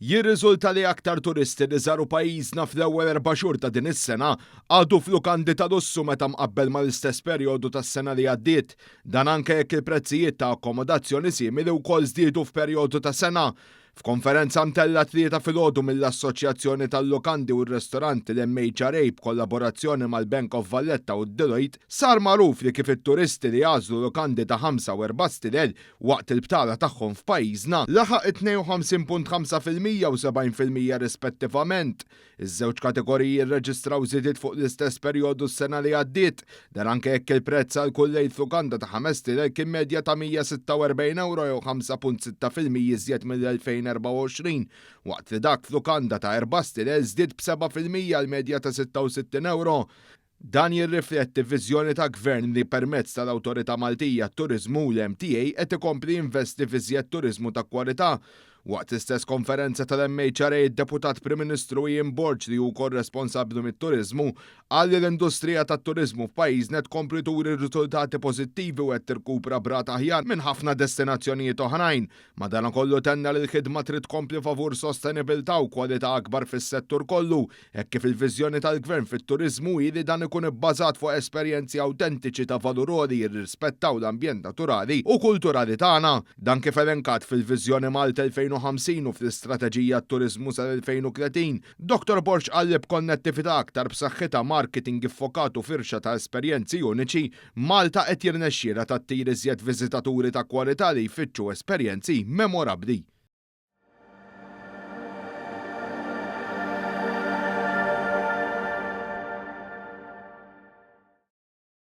Jirriżulta li aktar turisti li żaru pajjiżna fl-ewwel erba' xhur ta' din is-sena qagħdu f'lukandi ta' lussu meta mqabbel mal-istess perjodu tas-sena li għaddiet. Dan anke jekk il-prezzijiet ta' akkomodazzjoni simili wkoll żdiedu f'perjodu ta' sena. F'konferenza mtellgħa t-Tlieta filgħodu mill-Assoċjazzjoni tal-Lukandi u r-Ristoranti l-MHRA b'kollaborazzjoni mal-Bank of Valletta u d-Deloitte, sar magħruf li kif it-turisti li għażlu lukandi ta' ħamsa u erba' stilel waqt il-btala tagħhom f'pajjiżna laħaq it-52.5% u 70% rispettivament. Iż-żewġ kategoriji rreġistraw żidiet fuq l-istess perjodu s-sena li għaddiet, dan anke jekk il-prezz għal kull lejl f'lukanda ta' ħames stilel kien medja ta' 146 ewro jew 5.6% iżjed mill-2024, waqt li dak f'lukanda ta' erba' stilel żdied b'7% għal medja ta' 66 ewro. Dan jirrifletti viżjoni ta' Gvern li permezz tal-Awtorità Maltija għat-Turiżmu, l-MTA, qed ikompli jinvesti f'iżjed turiżmu ta' kwalità. Waqt l-istess konferenza tal-MHRA d-Deputat Prim Ministru Ian Borg li hu wkoll responsabbli mit-turiżmu qal li l-industrija tat-turiżmu f'pajjiżna qed tkompli turi riżultati pożittivi u qed tirkupra b'rata aħjar minn ħafna destinazzjonijiet oħrajn. Madanakollu tenna li l-ħidma trid tkompli favur sostenibilità u kwalità akbar fis-settur kollu, hekk kif il-viżjoni tal-Gvern fit-turiżmu hi li dan ikun ibbażat fuq esperjenzi awtentiċi ta' valur għoli jirrispettaw l-ambjent naturali u kulturali tagħna. Dan kif elenkat fil-Viżjoni Malta 2050 u fl-Istrateġija għat-Turiżmu sal-2030. Dottor Borg qal li b'konnettività aktar b'saħħitha, marketing iffokat u firxa ta' esperjenzi uniċi, Malta qed jirnexxielha tattira iżjed viżitaturi ta' kwalità li jfittxu esperjenzi memorabbli.